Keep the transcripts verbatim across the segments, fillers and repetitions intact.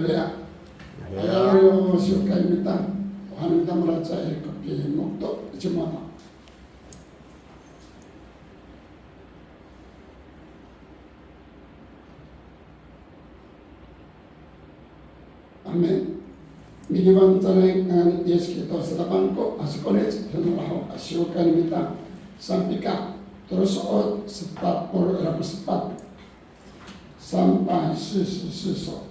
Haleluya. Haleluya, siwkay mita. O han no mita malacecay ko pimokto i cimoto. Amin. Miliwan cangra ngangan ni Yis Kristo, satapang ko, a, sako nici, heno raho, a, siwkay mita, Sampika, tolo so'ot sepat polo' ira ko sepat. 三百四十四首。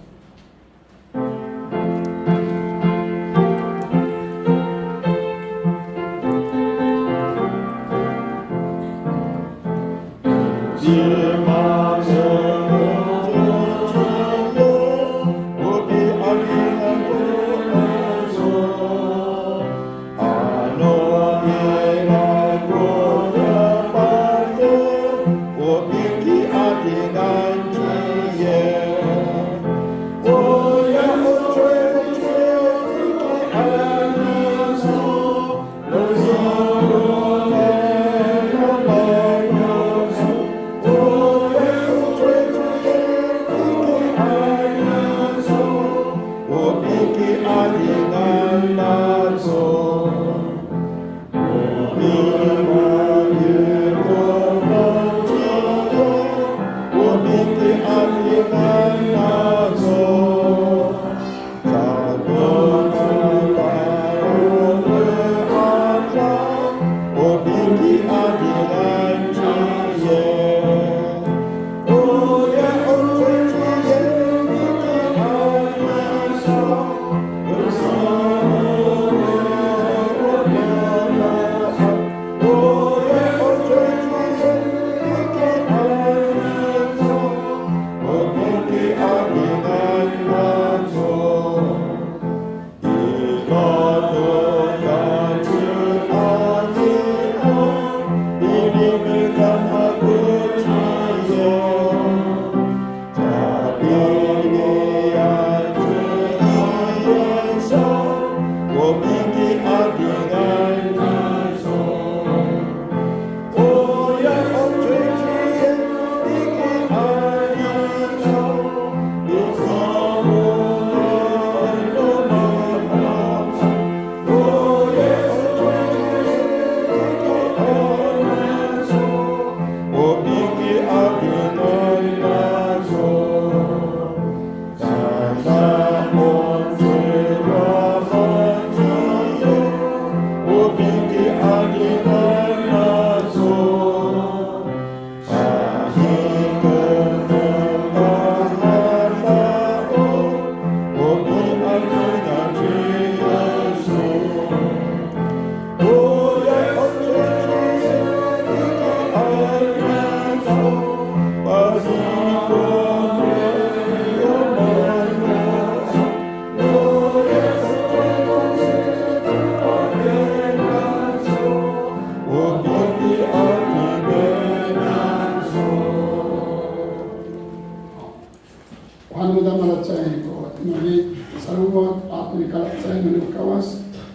O han no mita malacecay ko inoli, salongocay a toni kalacecay no mita Kawas,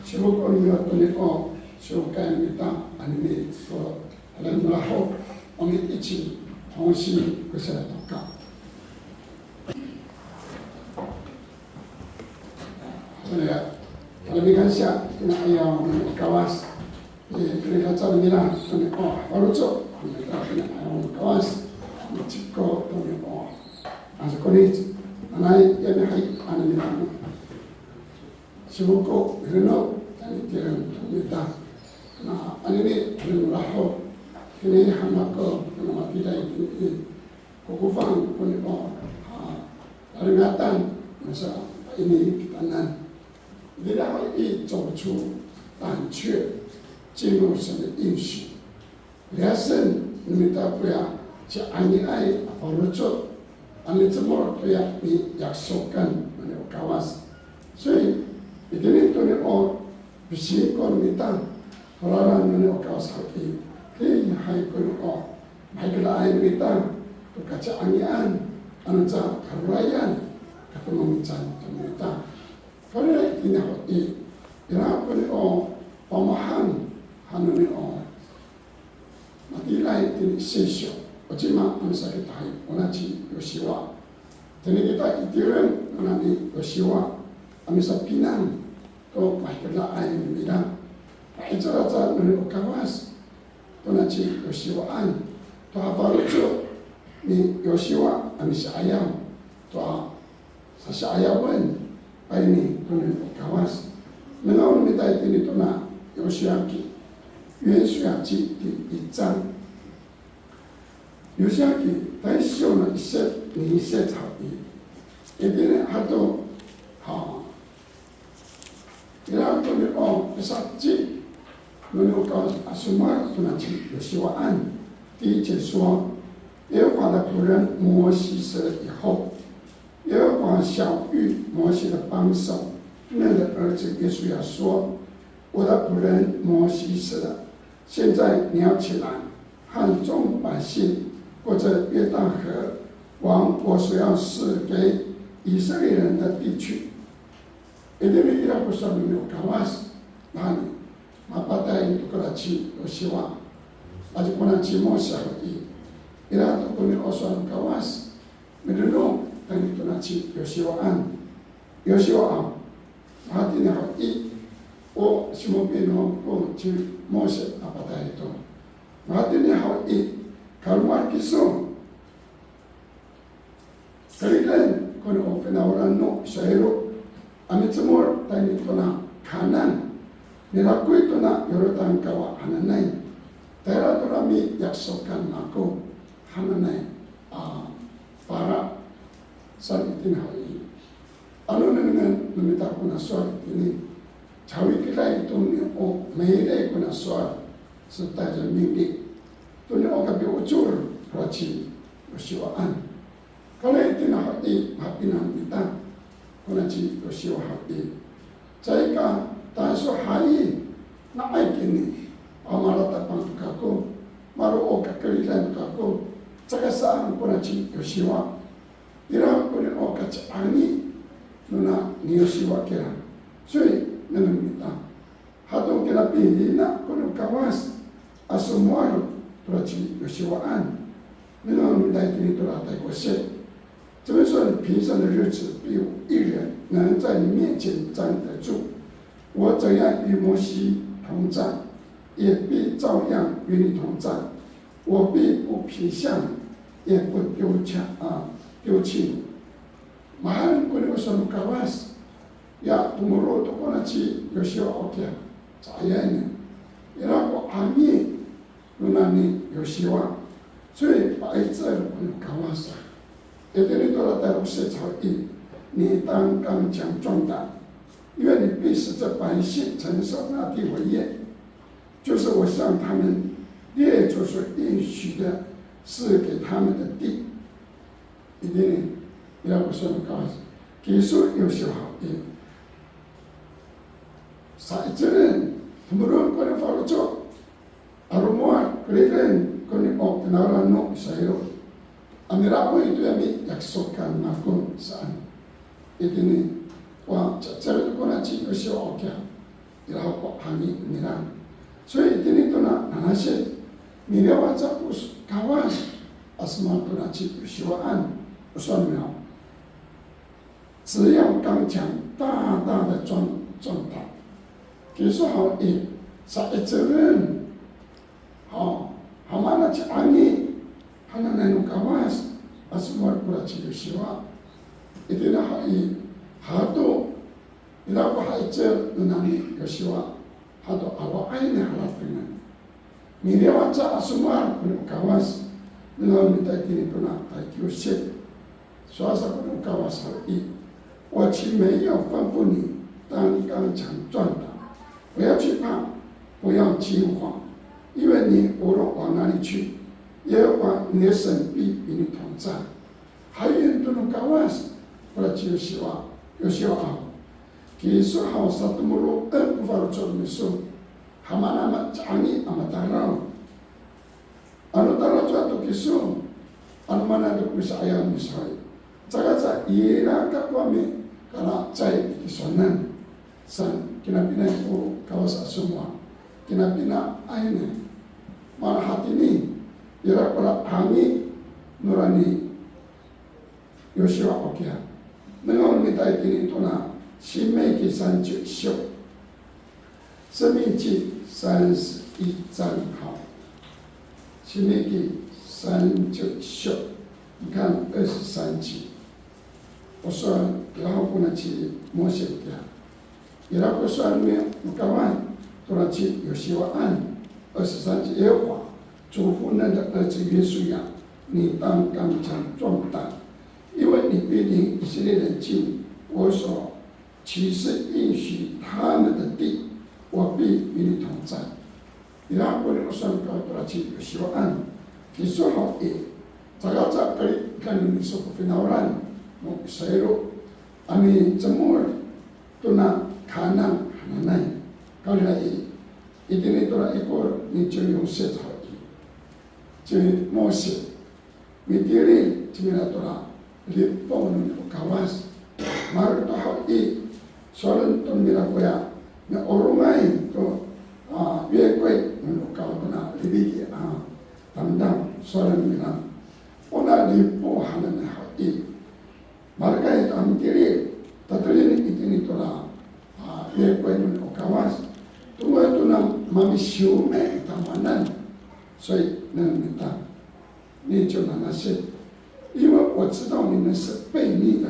sifoko' no mita toni o siwkay no mita anini ko Halen miraho, o mita ici, hongsi ko sera toka. Haleluya. Halen mikansiya, tina ayaw no Kawas. E, kini kaca nira, toni o faloco', tina ayaw no Kawas. Miciko, toni o. Asa konici, nanay, ya mihay, ano nira. Sifoko' mirenok, tayni tireng to mita. Na anini, tireng raho, kini han ako, na matiraay itini i kokofang koni o, a, lalingatan, masa ini kitanan. Ira ho i 走出胆怯，进入神的应许。 Liyasen no mita koya ciangiay a faloco', a micomod toya niyaksokan no mita o Kawas. 所以, itini to no pisingko no mita, to lalan no mita o Kawas haw i, hay koni o, mahikeraay no mita to kaciangian, ano ca karorayan, katomangicaan to no mita. Kawrira itini ho i, ira koni o pamahang han no mita o matiraay itini i Sisyo, o cima a misakitahay, ona ci Yosiwa. Tini kita i tireng nona ni Yosiwa a misapinang to mahikidaay no mita. Pa'icel aca noni o Kawas tona ci Yosiwaan to a faloco' ni Yosiwa a misi'ayaw to a sasi'ayawen payni to noni o Kawas. Nengaw no mita itini tona Yosiya ki, Yosiya ci, ti, icang. Yosiya ki, taysyo no iset, ni iset haw i. Itini hato, ha, ira to ni o, isat ci, noni o Kawas a somowal tona ci Yosiwaan. 第一节说，耶和华的仆人摩西死了以后，耶和华晓谕摩西的帮手，嫩的儿子约书亚说：我的仆人摩西死了，现在你要起来，和众百姓过这约旦河，往我所要赐给以色列人的地去。Itini ira ko sowal noni o Kawas, nani, mapatay to kora ci Yosiwa. Aci kona ci Mose haw i. Ira to koni o sowal no Kawas, midemak tayni tona ci Yosiwaan. Yosiwa aw, mahatini haw i, o simopi no ko ci Mose a patay to. Mahatini haw i, kalomowad kiso. Keriden koni o finawlan no Israil a micomod tayni tona Kanan, milakoy tona Yordan kawa hananay. Tayra tora miyakisokan ako hananay a pala, saan itini haw i. Ano nengnengen no mita kona sowal itini, cawi kilaay to ni o mailay kona sowal, 是带着命令 to ni o kapiocor kora ci Yosiwaan. Kala itini haw i, mahapinang mita kona ci Yosiwa haw i. Caay ka taso hay, nga'ay kini, a malatapang to kako, malo o kakeridan to kako, caka saan kona ci Yosiwa. Ira koni o kaci'angi nona ni Yosiwa kira. Soy, nengneng mita. Hato kina pilina koni o Kawas a somowal tora ci Yosiwaan. Nengneng mita itini tora tay ko se. 这边说，你平生的日子必有一人能在你面前站得住。我怎样与摩西同在，也必照样与你同在。我必不撇下，也不丢下啊，丢弃你。Mahaen koni o sowal no Kawas, ya tomoro to kona ci Yosiwa o kiya, caayay ni. Ira ko 'angi nona ni Yosiwa. 所以 pa'icel koni o Kawas. Itini tora tay ko se caay i, 你当刚强壮胆，因为你必使这百姓承受那地为业，就是我向他们列祖所应许的赐给他们的地。Itini, ira ko sowal no Kawas. Kiso Yosiwa haw i. Sa'icelen, tomoron koni faloco'. A lomowad, keriden koni o finawlan no Israil a milakoy to ya miyakisokan ako saan. Itini, wa, cecay kona ci Yosiwa o kiya, ira ko 'angi nira. 所以 itini tona nanasit, miliyaw aca ko Kawas a somowal tona ci Yosiwaan, o sowal nira. 只要刚强，大大的壮，壮胆。Kiso haw i, sa'icelen haw, ha maan a ci'angi hananay no Kawas a somowal kora ci Yosiwa. Itini haw i, hato, ira ko ha'icel nona ni Yosiwa. Hato awaay ni haratengen. Miliyaw aca a somowal koni o Kawas, nengneng mita itini tona tay kiwsit. Sowal sa koni o Kawas haw i, 我岂没有吩咐你当刚强壮胆，不要惧怕，不要惊惶，因为你无论往哪里去，耶和华你的神必与你同在。Haen to no Kawas kora ci Yosiwa, Yosiwa aw. Kiso haw satomoroen ko faloco' no miso. Ha maan a maci'angi a matalaw. Ano talacowa to kiso, ano maan to ko misa'ayaw miso i. Caka caay ira kako a mikalacay i tisowanan. Saan, kinapina ko Kawas a somowal. Kinapina, ay ni. Mana hatini, ira kora 'angi norani Yosiwa o kiya. Nengneng mita itini tona 申命記三十章。申命记三十一章，好。申命记三十章，你看二十三节。O sowal, ira ho kona ci Mose kiya. Ira ko sowal no Kawas tora ci Yosiwaan. 二十三节，耶和华嘱咐嫩的儿子约书亚，你当刚强壮胆，因为你必领以色列人进我所起誓应许他们的地，我必与你同在。Ira ko ni o sowal no Kawas tora ci Yosiwaan. Kiso haw i, caay ka caay ka kali, kali niso ko finawlan no Israil a micemol tona Kanan hananay. Kawrira i, itini tona ikor ni ciw yonsit haw i, ci Mose mitilid cingra tora lipong no Kawas. Maherek to haw i, sowalen to nira koya mi'orongay to, a, 约柜 no Kawas tona Lewiti a tamdaw, sowalen nira. Ona lipong hananay haw i, maherekay to a mitilid, tatelien itini tora, a, 约柜 no Kawas. Tongay tona mamisiwmi i tamowanan. 所以 nengneng mita. 二十七节，因为我知道你们是悖逆的。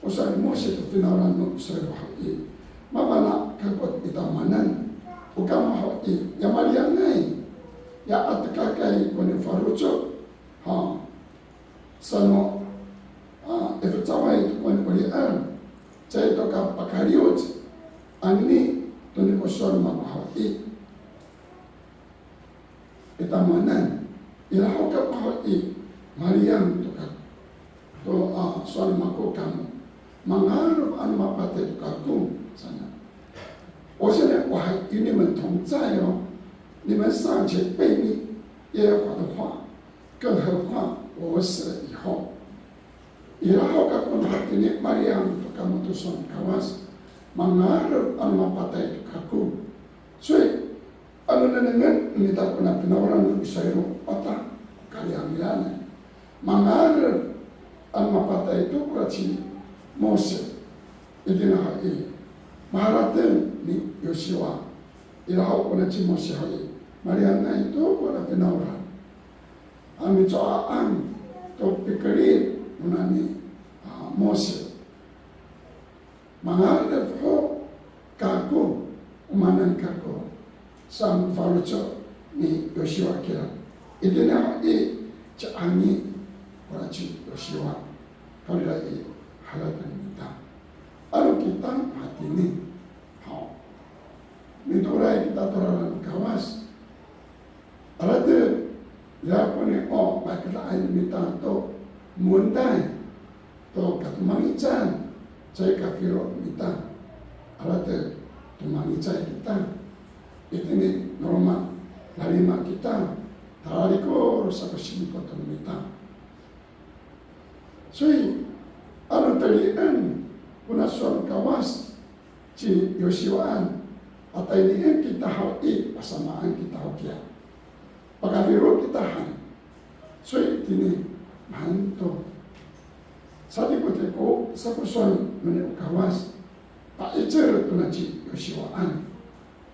O sowal ni Mose to finawlan no Israil haw i, mafana' kako i tamowanan. O kamo haw i, ya maliyangay, ya 'atekakay ko nifaloco', ha, sano, a, i fecaway to ko ni'oriyar, caay to ka pakaliyoc, anini to ni o sowal mako haw i. I tamowanan, ira ho kako haw i, maliyang to ka, to, a, sowal mako kamo, mangalef ano mapatay to kako, saan. 我现在我还与你们同在哦，你们尚且悖逆耶和华的话，更何况我死了以后。Ira ho kako no hatini, maliyang to kamo to sowal no Kawas, mangalef ano mapatay to kako. 所以 Ano nengnengen mita kona finawlan no Israil, o ta, kaliyang nira, mangalef ano mapatay to kora ci Mose. Itini haw i, maharateng ni Yosiwa. Ira ho kona ci Mose haw i, maliyangay to kona finawlan. A mico'a'ang to pikerid nonani, a, Mose. Mangalef ho kako, o maan kako, saan ko faloco' ni Yosiwa kira. Itini haw i, ci'angi kora ci Yosiwa. Kawrira i, harateng mita. Ano kita hatini haw, mitooray kita to lalan no Kawas. Arateng, ira ko ni o pahekeda'ay no mita to montay to katomangican, caay ka filo no mita. Arateng, tomangicay kita. Itini no roma, lalima kita, talarikor sa ko singko to no mita. 所以, ano telien kona sowal no Kawas ci Yosiwaan, a taynien kita haw i, pasamaan kita haw kiya. Pakafilo kita han. 所以 itini, mahaen to. Satikotiko sa ko sowal noni o Kawas, pa'icel tona ci Yosiwaan.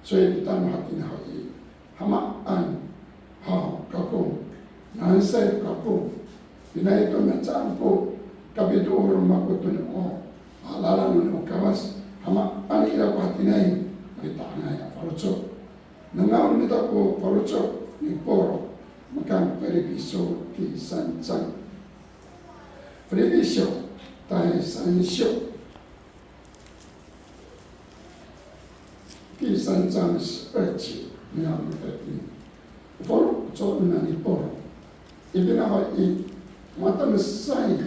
所以 kita no hatini haw i, hamaan haw kako, nansay kako, pinaay to mihecaan ko kapitoor mako to ni o, a, lalan noni o Kawas, hamaan ira ko hatiniay, mita'angay a faloco'. Nengneng mita ko faloco' ni Pawlo, maka Filipi syo 第三章. Filipi syo 第三章. 第三章十二节, niyam itini. O faloco' nani Pawlo. Itini haw i, matamesay,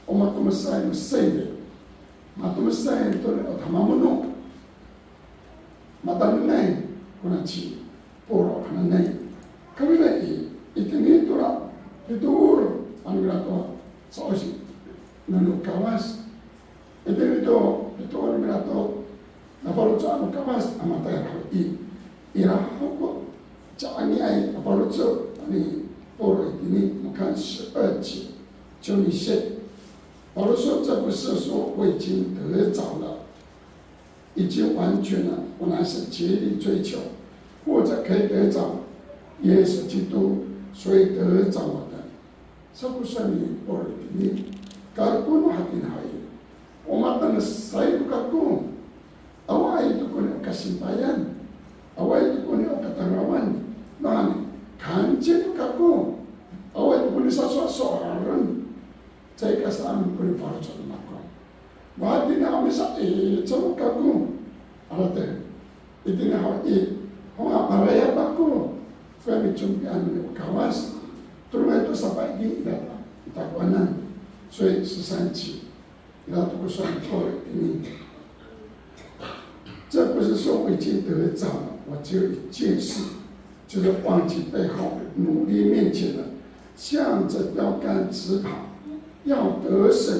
o matamesay no seyde. Matamesay to ni o tamamono. Matanengay kona ci Pawlo hananay. Kawrira i, itini to ra pitoor ano mira to sa'osi noni o Kawas. Itini to pitoor ano mira to nafaloco'an no Kawas a matayal haw i, ira ho ko ci'angiay a faloco' ni Pawlo itini, maka 十二节, 十二节.保罗说，这不是说我已经得着了，已经完全了，我乃是竭力追求，或者可以得着耶稣基督，所以得着我的。Sa ko sowal ni Pawlo itini, kako no hatini haw i, o mato'asay to kako, awaay to koni o kasimpayan, awaay to koni o katalawan, nawhani, kancil to kako, awaay to koni sasowasowalen, caay ka saan koni faloco' no mako. Mahatini haw misa'icel kako, alatek, itini haw i, ho nga marayap ako, koya micompian no Kawas, tolongay to sapaini ira takowanan, 所以十三节。 Ira to ko sowal ni Pawlo itini. 这不是说我已经得着了，我只有一件事，就是忘记背后，努力面前的，向着标杆直跑，要得胜，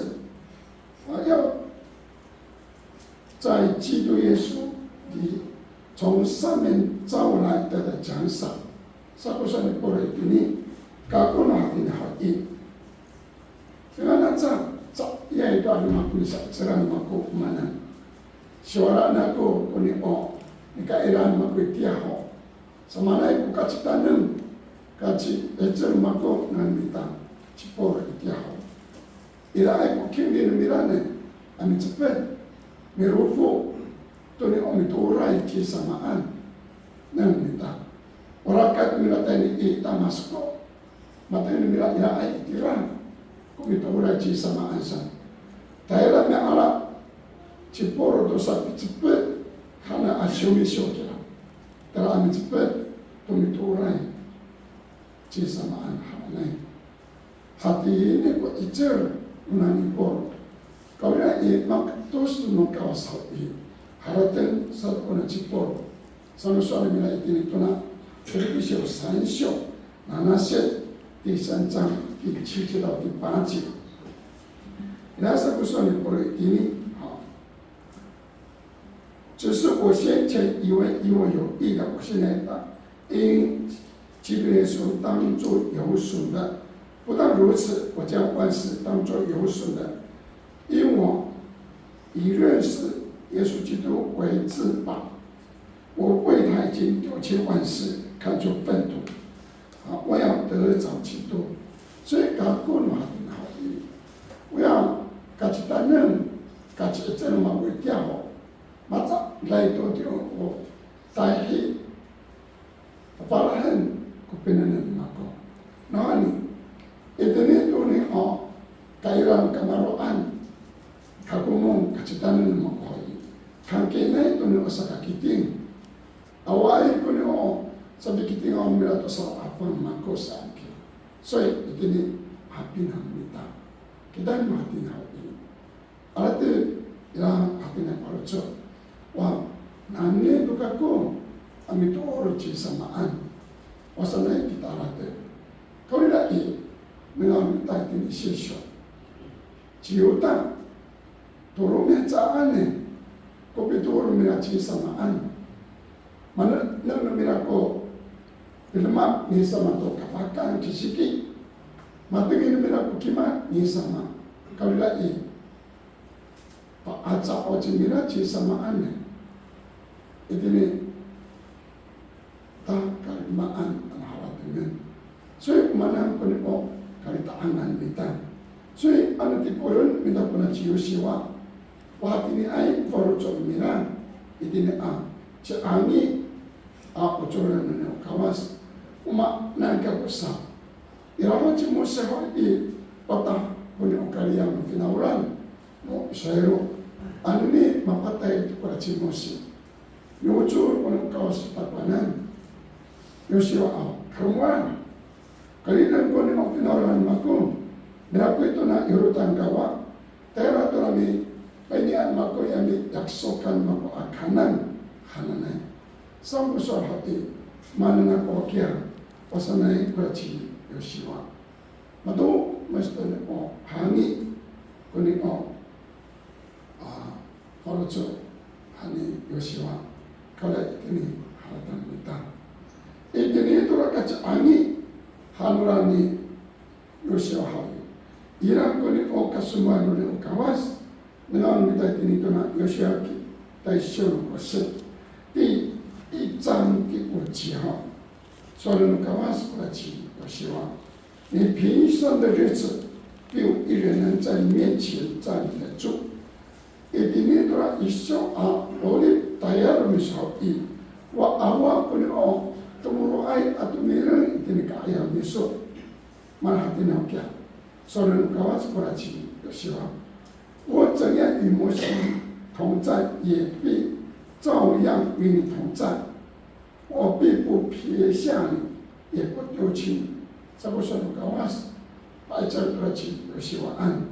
啊，要在基督耶稣里从上面召我来得的奖赏。Sa ko sowal ni Pawlo itini, kako no hatini haw i, Saka naca, caay to a roma ko nisa'icelen no mako o maan. Siwala nako koni o nikaira no mako itiya ho. Samaanay ko kacitanem, kaci'icel no mako nani mita, ci Pawlo itiya ho. Iraay ko kinli no mira ne, a micepet, mirofo, toni o mitooray ci samaan nani mita. O rakat no mira tayni i Tamasko. Matini mira iraay itira ko mitooray ci samaan sa. Tayra miala ci Pawlo to sapicepet hana a siwmisyo kira. Tayra a micepet to mitooray ci samaan hananay. Hatini ko 'icel nani Pawlo. Kawrira i, mato'as no Kawas haw i, harateng sato kona ci Pawlo. Sa no sowal nira itini tona Filipi syo san syo, nana syo, 第三章第七节到第八节。Ira sa ko sowal ni Pawlo itini, ha. 只是我先前以为与我有益的，我现在把因基督耶稣当作有损的。不但如此，我将万事当作有损的，因我以认识耶稣基督为至宝。我为他已经丢弃万事，看作粪土，啊，我要得着基督。所以 kako no hatini haw i, oya kacitanem, kaci'icel no mako itiya ho, matalaw to tiya o tayhi, falahen ko pinenen no mako. Nawhani, itini toni o kairaan kamaro'an, kakomong kacitanem no mako haw i, kangkinay toni o sakakiting. Awaay koni o sapikitingaw nira to salafang no mako saan kira. Soy, itini hapinang mita. Kita no hatini haw i, alatek ira hapinang faloco'. Wa, nani to kako a mitoor ci samaan, wa sanay kita alatek. Kawrira i, nengneng mita itini sisyo. Ci Yuta, to romiheca han ko pitoor nira ci samaan. Manengneng no mira ko pidemak ni sama to kafahkaan ci Siki. Matengil no mira ko kimad ni sama. Kawrira i, pa'aca ho cinira ci samaan. Itini ta kalimaan a haratengen. Soy, o maan han koni o kalita'angan mita. Soy, ano tikoren mita kona ci Yosiwa, wa hatiniay ko faloco' nira itini a ciangi a ocoren no Kawas. O maanan kako sa, ira ho ci Mose ho i, patah koni o kaliyang no finawlan no Israil. Anini mapatay to kora ci Mose. Niwocor koni o Kawas i takowanan. Yosiwa aw, karomoan. Kalideng koni o finawlan mako, mirakoy tona Yordan kawa, tayra to nami painian mako i a miyakisokan mako a Kanan hananay. Saan ko sowal haw i, maanen ako kiya, wa sanay kora ci Yosiwa. Mato, masato ni o hangi koni o a faloco' han ni Yosiwa. Kala itini harateng mita. Itini to ra kaciangi han nora ni Yosiwa haw i, ira koni o kasomoay nora ni o Nengneng kita itini tona Yosua ki, tay siyo no kosek, 第一章第五节哈。Sowal no Kawas kora ci Yosua, 你平生的日子，必有一人能在你面前站立得住。Itini tora iso a 'orip tayal no miso haw i, o awa koni o tomoro'ay a tomireng itini ka'ayaw no miso. Mana hatini haw kiya, sowal no Kawas kora ci Yosua, 我怎样与摩西同在，也必照样与你同在。我必不撇下你，也不丢弃你。Sa ko sowal no Kawas, pa'icel tora ci Yosiwaan.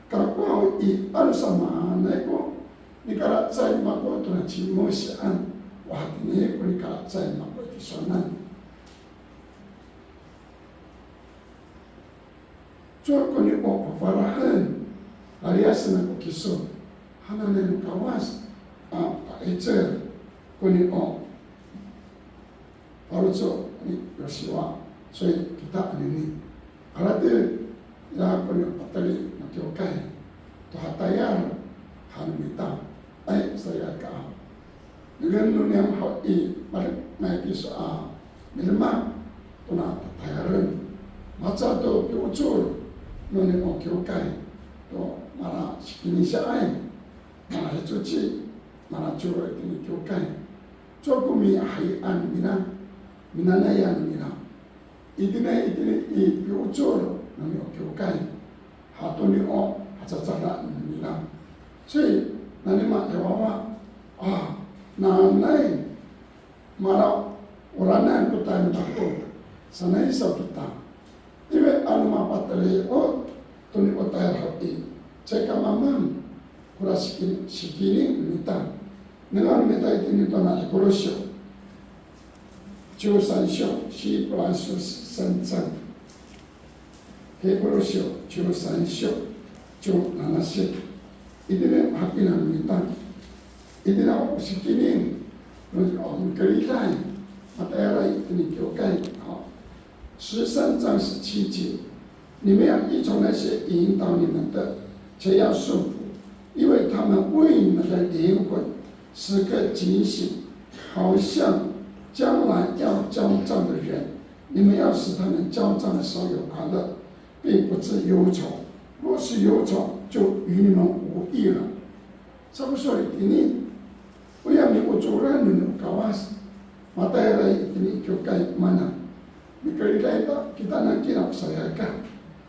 Kako haw i, ano samaanay ko nikalacecay mako tona ci Mosian, o hatini ko nikalacecay mako i tisowanan. Cowa koni o pafarahen, laliyasen ako kiso, hananay no Kawas a pa'icel koni o faloco' ni Yosiwa. Soy kita anini, arated ira koni o pateli no kiwkay to hatayal han no mita. Ay, salikaka, nengneng no niyam haw i, malengay kiso a midemak tona tatayalen. Maca to pi'ocor noni o kiwkay to malasikinisiyaay, malahicoci, malacolo itini kiwkay. Cowa ko mihayian nira, minanayan nira. Itini, itini i pi'ocor noni o kiwkay, hato ni o hacacala nira. Soy, nanima i wawa, a, nanay mala oranan ko tayal no mako sanay saw kita. Iwe ano mapateli o toni o tayal haw i, caay ka mamang kora sikin, sikining no mita. Nengneng no mita itini tona Hibrosyo ciwsansyo, 希伯来书三章。Hibrosyo ciwsansyo, ciwnanasyo. Itini hapinang no mita. Itini o sikining, o mikeriday, matayalay itini kiwkay. 十三章十七节，你们要依从那些引导你们的，且要顺服，因为他们为你们的灵魂时刻警醒，好像将来要交账的人。你们要使他们交账的时候有快乐，并不致忧愁。若是忧愁，就与你们无益了。Sa ko sowal itini, oya mi'ocoran noni o Kawas, matayalay itini i kiwkay, mana mikeriday kita, kita nani kina o salikaka.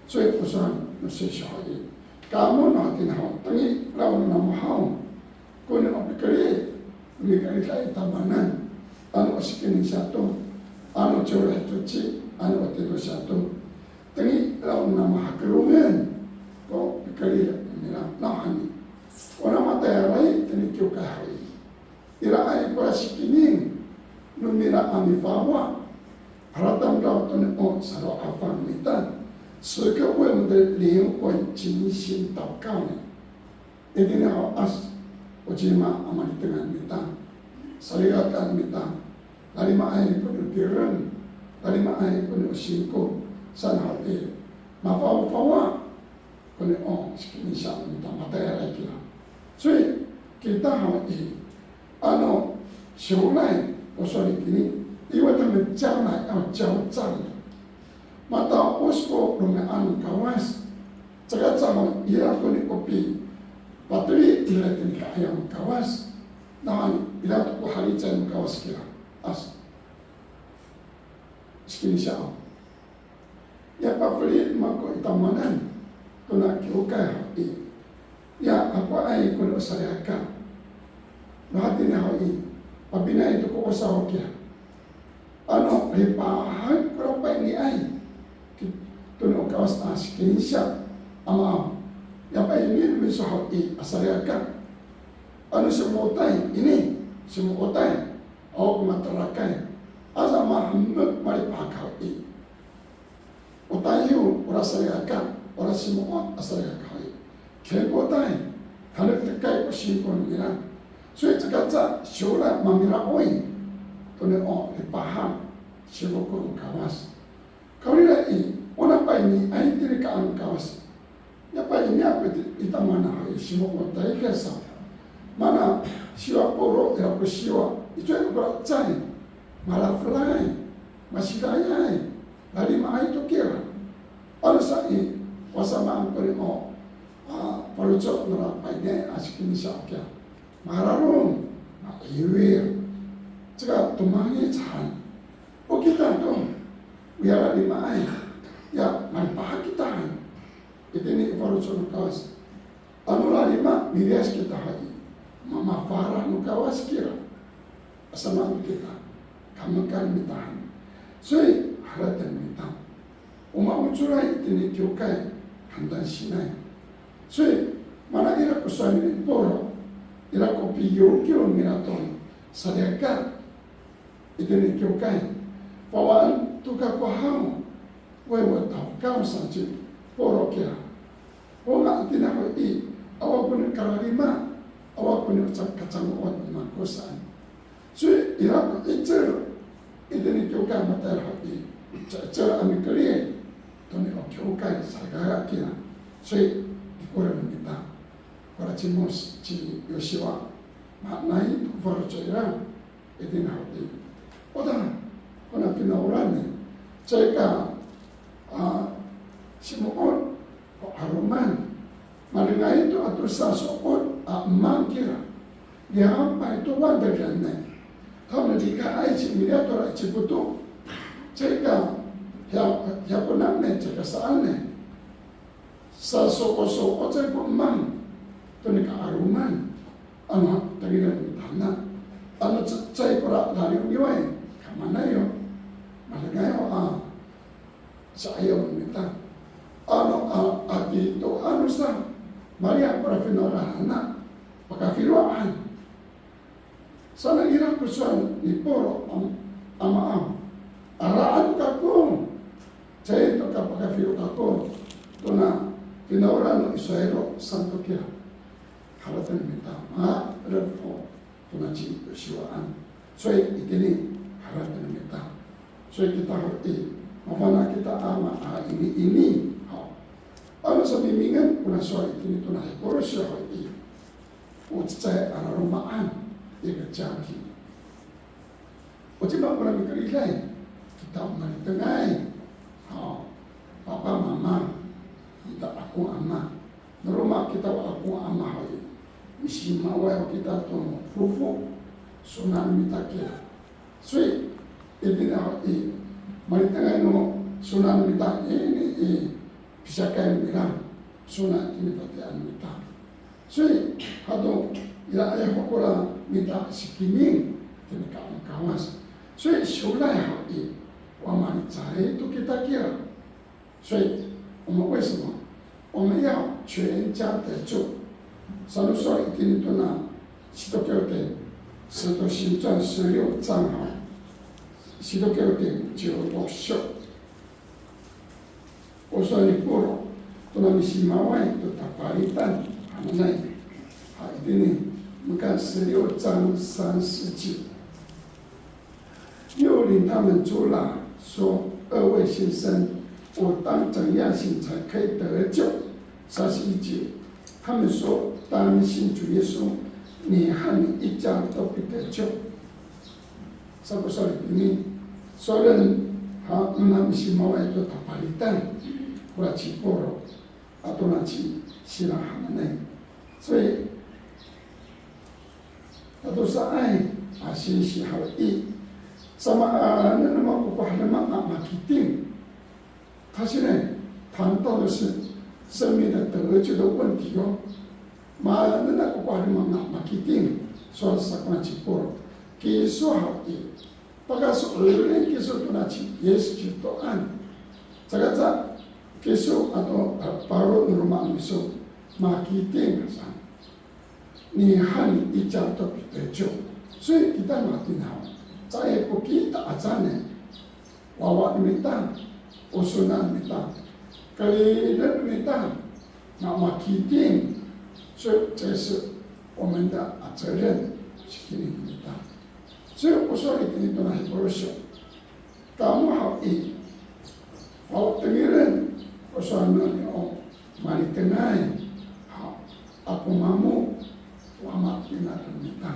Soy ko sowal no sisiw haw i, kamo no hatini haw, tengilaw no namo haw koni o pikerid, mikeriday i tamowanan, ano o sikining sato, ano ciwlo hicoci, ano o tilid sato. Tengilaw no namo hakelongen ko pikerid nira nawhani. Ona matayalay itini kiwkay haw i, iraay kora sikining no mira a mifawa, haratamdaw toni o salo'afang mita, 时刻为我们的灵魂警醒祷告呢。 Itini haw, as, o cima a malitengan mita, salikaka mita, lalimaay koni o tireng, lalimaay koni o singko, saan haw i, mafawafawa koni o sikinisya mita, matayalay kira. Soy, kita haw i, ano siwlay, o sowal itini, 因为他们将来要交账。 Mata'os ko romi'ad no Kawas. Caka caay ira koni o pipateli ira itini ka'ayaw no Kawas. Nawhani ira to ko halicay no Kawas kira. As, sikinisya aw, ya pafeli mako i tamowanan tona kiwkay haw i, ya akoay koni o salikaka. No hatini haw i, papinaay to ko osaw kiya. Ano lipahan kora pa'iniay toni o Kawas a sikinisya, Ama aw, ya pa'ini no miso haw i a salikaka. Ano simo'otay ini, simo'otay, awa ko matorakay, aza mahemek malipahak haw i, o tayo, ora salikaka, ora simo'ot a salikaka haw i, kengkotay, tanektekay ko singko no mira. Soy caka caay siwlay mamiraoy toni o lipahan, singko ko no Kawas. Kawrira i, ona pa'iniay tini ka'ayaw no Kawas, Ya pa'ini ako i, i tamiyanan haw i, simo'otay kiya sa. Mana siwa polo' ira ko siwa, icowa ko lacay, malafelay, masidayay, lalimaay to kira. Ano sa i, o samaan ko ni o, a, faloco' nora pa'ini a sikinisya kiya. Mararom, ma'iwir. Caka tomangic han. O kita to, o ya lalimaay, ya malipahak kita han. Itini i faloco' no Kawas. Ano lalima, miliyas kita haw i, mamafalah no Kawas kira. Samaan kita, kahemekan mita han. Soy, harateng mita. O maocoray itini kiwkay, han tan sinay. Soy, mana ira ko sowal ni Pawlo, ira ko piyokiw nira to, salikaka itini kiwkay, fawaan to kako haw, 为我祷告 saan ci Pawlo kira. O nga itini haw i, awa ko nikalalima, awa ko nika kacango'ot mako saan. Soy, ira ko 'icel itini kiwkay matayal haw i, ca'icel a mikerid to niya kiwkay salikaka kira. Soy, tikolen no mita, kora ci Mos, ci Yosiwa, mahaenay to ko faloco' nira itini haw i. O ta, kona finawlan i, caay ka, a, simo'ot ko 'aloman. Malingay to a tosa so'ot a 'emang kira. Lihapay to 万的人呢，他们离开埃及，miliyas tora Icipoto. Caay ka, hiya, hiya ko nane, caay ka saan ne. Saso'oso'ocay ko 'emang to nika 'aloman. Ano tengilen no mita hana, ano cecay kora laliwliway, kamanayo, malingay ho a sa'ayaw no mita. Ano a, ati to ano sa, maliya kora finawlan hana, pakafilo han. Saan ira ko sowal ni Pawlo, am, Amaaw, araan kako, caay to ka pakafilo kako tona finawlan no Israil saan to kira. Harateng no mita, ma, reko, tona ci Yosiwaan. Soy, itini, harateng no mita. Soy kita haw i, mafana' kita a ma, a, ini, ini. Haw. Ano samimingen kona sowal itini tona Hipolo syo haw i, o cecay a laloma'an i kaciyaki. O cima kora mikeriday, kita o malitengay. Haw, papa mama, kita ako ama. Noroma kita o ako ama haw i, misimaway ho kita to fofo, sowal no mita kira. Soy, itini haw i, malitengay no sowal no mita ini i, pisiyakay no mira, sowal itini tatian no mita. Soy, hato, iraay ho kora mita sikiming tini ka'ang no Kawas. Soy, sowal haw i, o malicay to kita kira. 所以我们为什么我们要全家得救？Sano sowal itini tona Sitokiw ten, 使徒行传十六章 haw, Sitokiw ten ciwrok syo. O sowal ni Pawlo, tona misimaway to tapalitan hananay. Ha, itini, 我们看十六章三十节。 又领他们出来，说：“二位先生，我当怎样行才可以得救？”三十一节，他们说：“当信主耶稣，你和你一家都必得救。” Sa ko sowal itini, sowal han, o misimaway to tapalitan, kora ci Pawlo, ato na ci Sila hananay. 所以 Tatosaay a singsi haw i, samaanen no mako ko hademak a makiting. 他现在谈到的是生命的得救的问题哦。Maanen no mako ko hademak a makiting, sowal sa kona ci Pawlo. Kiso haw i, pakaso'elin kiso tona ci Yis Kristoan. Saka caay kiso ato, a, paro no loma' no miso makiting sa. 你和你一家都必得救。所以 kita matini haw, caay ko kita aca ne, wawa no mita, o sonan no mita, keriden no mita, na makiting, 所以这是我们的，啊，责任，sikining no mita. 所以 o sowal itini tona Hipolo syo, kamo haw i, aw tengilen ko sowal nani o malitengay, ha, ako mamo, wama tina to mita.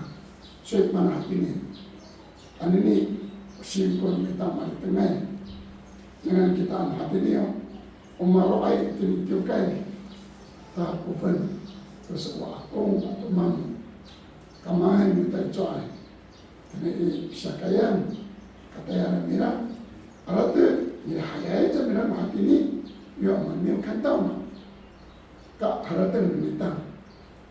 So i mana hatini. Anini, singko mita malitengay. Dengan kita ano hatini yo. O maro'ay itini kiwkay. Takopen. Terus o akong ato mamo. Kamay mita i cowaay. Tini i pisiyakayan, katayalan nira, arated, nirahayay cangra no hatini, yo, 没有看到嘛. Ka harateng no mita.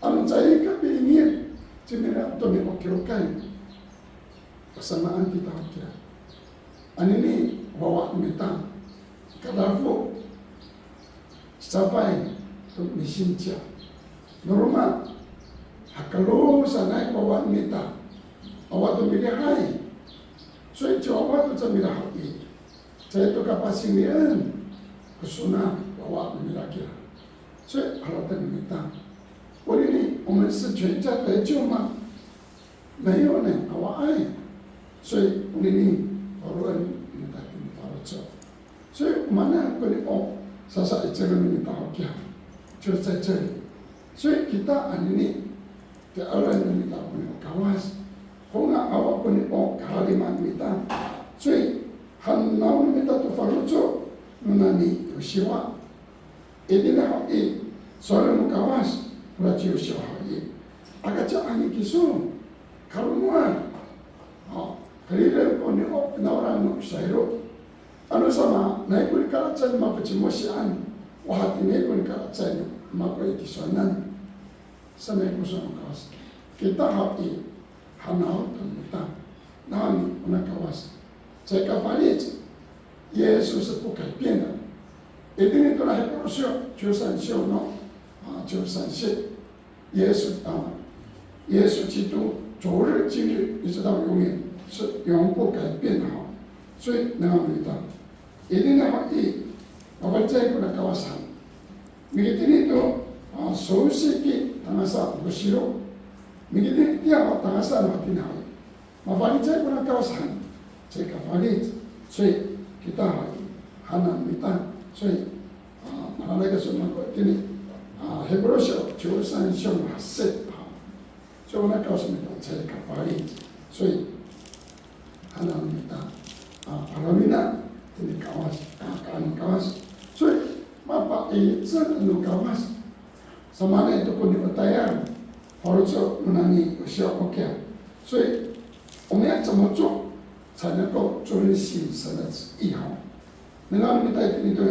Ano caay kapiingid cingra to ni o kiwkay. Pasamaan kita hakiya. Anini wawa no mita. Kadafo. Safay to misinca. No roma, hakelong sanay ko wawa no mita. Awa to milihay. So i, ciwawa to ca mira haw i, caay to kapasinglien ko sona wawa no mira kira. So i, harateng no mita. Onini, 我们是全家得救吗？没有呢，awaay. So i, onini, paroen no mita itini faloco'. So i, o maan ko ni o sasa'icelem no mita hakiya, 就在这里. So i, kita anini, ti'eren no mita ko ni o Kawas. Ho nga awa ko ni o kahalima no mita. So i, hanaw no mita to faloco' no nani Yosiwa. Itini haw i, sowal no Kawas kora ci Yosiwa haw i, aka ci'angi kiso, kalomowal. Ha, kalilem ko ni o finawlan no sayro. Ano samaanay ko nikalacecay no mako ci Mosian, o hatiniay ko nikalacecay no mako i tisowanan. Samaanay ko sowal no Kawas. Kita haw i, hanaw to no mita. Nawhani, ona Kawas, caay kafalic. 耶稣是不改变的。Itini to na Hipru siyo, 十三章 no, a, 十三节。耶稣啊，耶稣基督昨日、今日一直到永远是永不改变的哈。所以能够明白，一定要以 Mafalicay kona Kawas han. Mikitini to, a, sowal siki tangasa ko siro. Mikitini tiya ho tangasa no hatini haw i, mafalicay kona Kawas han. Caay kafalic. 所以 kita haw i, hanaw no mita. 所以 a, mahaenay ko sowal no mako itini, a, Hipru siyo, 十三章 no hasit. A, 所以 ona Kawas han mita caay kafalic. 所以 hanaw no mita, a, palawina tini Kawas, a, ka'ayaw no Kawas. 所以 mapa'icel no Kawas. Samaanay to ko ni o tayal faloco' no nani Yosiwa hakiya. 所以 我们要怎么做才能够遵行神的旨意哈？ Nengneng no mita itini to,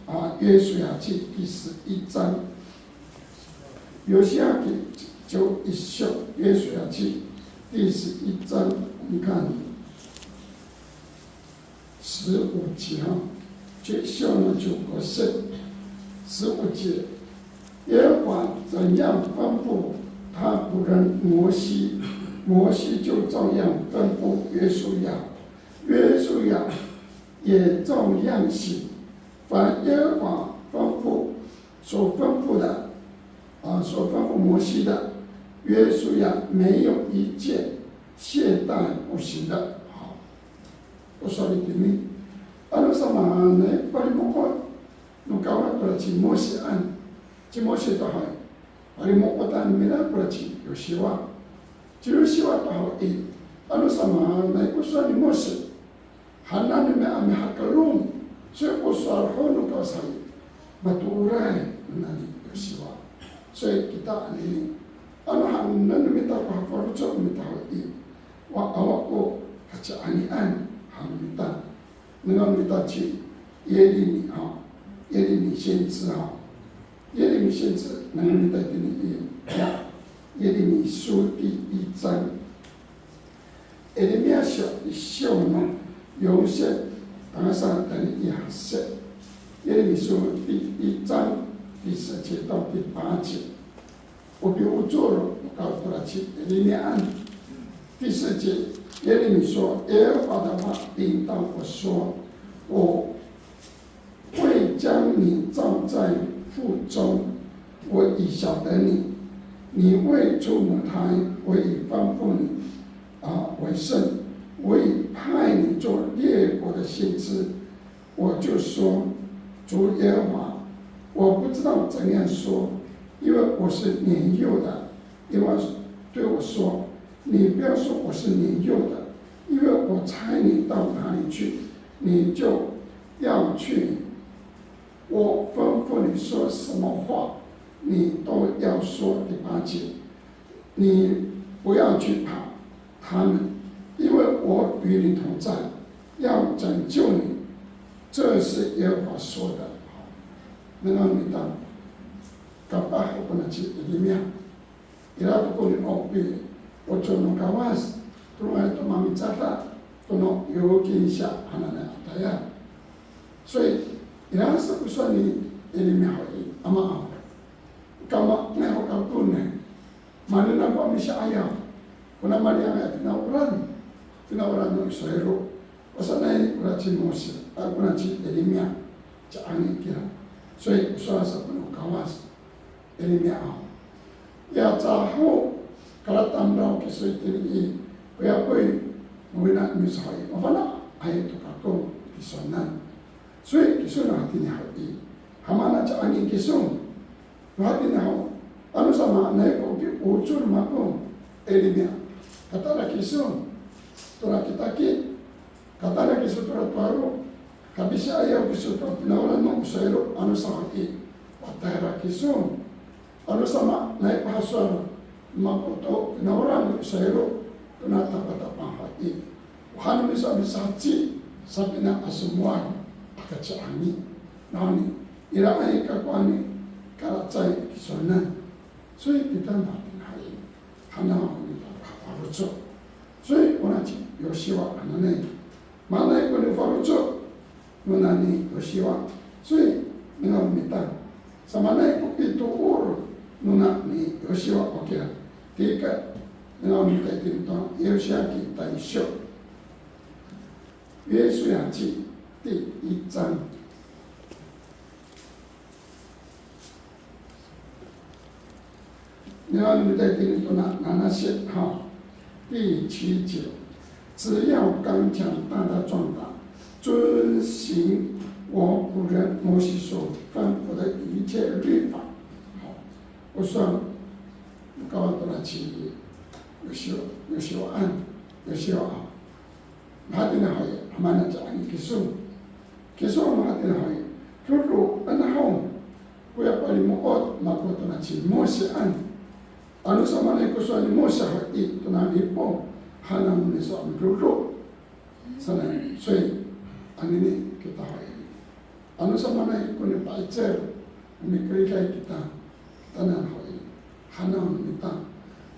a, 约书亚记第十一章。约书亚记十一章，约书亚记第十一章，我们看十五节哈，十一章の十五節。十五节，耶和华怎样吩咐他仆人摩西，摩西就照样吩咐约书亚，约书亚 也照样行。凡耶和华吩咐，所吩咐的，啊，所吩咐摩西的，约书亚没有一件懈怠不行的。好，我说你听听。Ano samaanay palimo'ot no Kawas kora ci Mosian, ci Mosi to haw i, palimo'otan nira kora ci Yosiwa. Ci Yosiwa to haw i, ano samaanay ko sowal ni Mosi, hanan no mi'amihakelong, so ko sowal ho no Kawas haw i, matooray nani Yosiwa. 所以 kita anini, ano hanan no mita ko hafaloco' no mita haw i, wa awa ko kaci'angian han no mita. Nengneng no mita ci 耶利米 haw, 耶利米先知 haw. 耶利米先知 nengneng no mita itini i, ya, 耶利米书第一章。 Yirimiya siyo, siyo no, yonsit, tangasa tayni i hasit. 耶利米书第一章第十节到第八节。 O piwcor no kaotora ci Yirimiya. 第四节，耶利米说，耶和华的话临到我说，我未将你造在腹中，我已晓得你。你未出母胎，我已吩咐你，啊，为圣，我已派你做列国的先知。 我就说，主耶和华我不知道怎样说，因为我是年幼的。耶和华对我说：你不要说我是年幼的，因为我差你到哪里去，你就要去。我吩咐你说什么话，你都要说。第八节，你不要惧怕他们，因为我与你同在，要拯救你。这是耶和华说的。Nengneng mita, kapah ko na ci Yirimia. Ira to ko ni opi, o cowa no Kawas, tolongay to mamicada to no 預言者 hananay a tayal. 所以, ira sa ko sowal ni Yirimia haw i, Ama aw, kama, nga'ay ho kako ne. Maanen ako a misi'ayaw kona maliyangay a finawlan, finawlan no Israil. O sanay kora ci Mose, a, kora ci Yirimia, ci'angi kira. 所以 o sowal sa ko no Kawas, Yirimia aw, ya caho kalatamdaw kiso itini i, koya koy, mawina miso haw i, mafana' ay to kako i tisowanan. 所以 kiso no hatini haw i, hamaanay ci'angi kiso. Hatini haw, ano samaanay ko piocor mako, Yirimia, katayra kiso tora kitakit, katayra kiso tora towaro, kapisi'ayaw kiso to finawlan no Israil, ano samaanay, patayra kiso. Ano samaanay ko hasowal mako to finawlan no Israil, tona tapatapang haw i, o han no miso a misaheci sapina a somowal a kaci'angi. Nawhani, iraay kako a mikalacay i tisowanan. 所以 kita matinay, hanaw mita ko faloco'. 所以 ona ci Yosiwa hananay, maanay ko nifaloco' nona ni Yosiwa. 所以 nengneng mita, samaanay ko pitoor nona ni Yosiwa, oke. Tika, nengneng mita itini to Yosiya ki taysyo. 约书亚记第一章。 Nengneng mita itini to na, nanasit haw, 第七节，只要刚强，大大壮胆，遵行我仆人摩西所吩咐的一切律法。好，o sowal no Kawas tona ci Yosiwa, Yosiwa an, Yosiwa aw. Mahaenay haw i, hamaanay ci'angi kiso. Kiso mahaenay haw i, dodoen haw koya palimo'ot mako tona ci Mose an. Ano samaanay ko sowal ni Mose haw i, tona lipo, hanaw no miso a midodo sanay. 所以 anini kita haw i, ano samaanay ko nipa'icel, mikeriday kita, tanan haw i, hanaw no mita.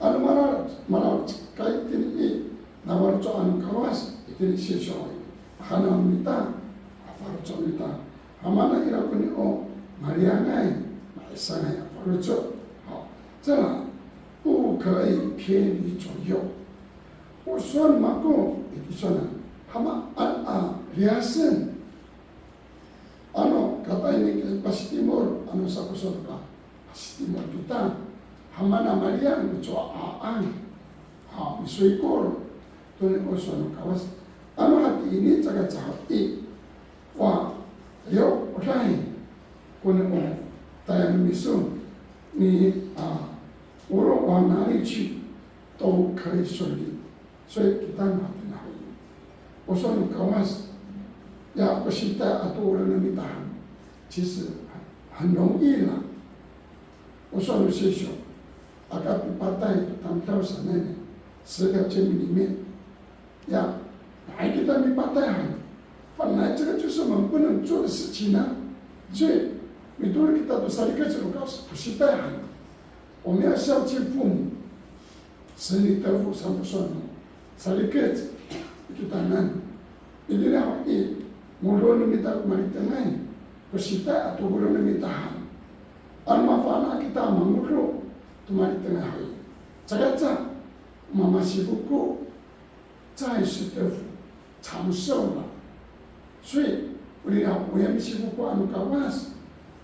Ano mala, malacecay itini i, na faloco' no Kawas itini i sisyo i, hanaw no mita, a faloco' no mita. Hamaanay ira koni, o maliyangay, ma'isangay a faloco'. Haw, 再来，不可以偏离左右。O sowal mako i tisowanan, hamaan a liyasen. Ano katayni pasitimol, ano sa ko sowal ka, pasitimol kita, hamaanay maliyang, cowa a, a, misoikor to ni o sowal no Kawas. Ano hatini caay ka caho i, wa, yo, oray, koni o tayal miso ni, a, 无论往哪里去，都可以顺利。 所以 kita mahaenay haw i, o sowal no Kawas, ya, o sitay a tooren no mita han, 其实很容易啦。O sowal no sisyo, aka pipatay to tamdaw sanay, 十条诫命里面, ya, nga'ay kita mipatay han, 本来这个就是我们不能做的事情啊。所以 mitolon kita to salikaka no Kawas, o sitay han. 我们要孝敬父母， 子女得福 saan ko sowal no salikaka i kitanan. Itini haw i, ngodoen no mita ko malitengay ko sitay a tooren no mita han. Ano mafana' kita mangodo to malitengay haw i, caay kaca mamasifoko, 在世得福，长寿了。所以 o nira, oya misifoko ano Kawas,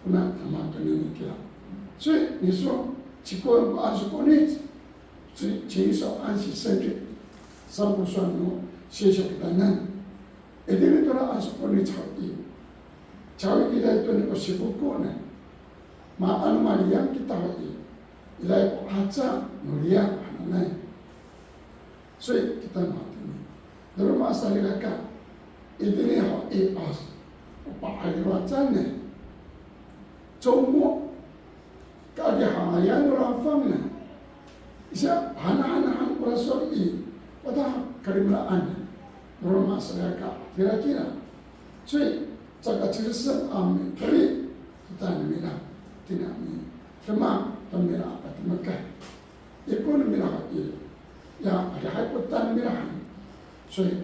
kona tama tonini kira. 所以 ni so, cikoen ko anso ko nic, 遵，遵守安息圣日 saan ko sowal no sisyo kitanan. Itini tora anso ko nic haw i, caay kita to ni o sifoko ne. Maan maliyang kita haw i, ira ko 'aca no liyang hananay. 所以 kita matini, no roma salikaka, itini haw i, a, o pa'ayrowacan ne, como kadihangayan no lafang ne, isa hanahanahan kora sowal i, wata kalimelaan ne, no roma salikaka kirakira. 所以 caka cirisem a miteli kita no mira, tina mi, demak to mira a patemekay. Ikor no mira i, ya adihay ko tan no mira han. 所以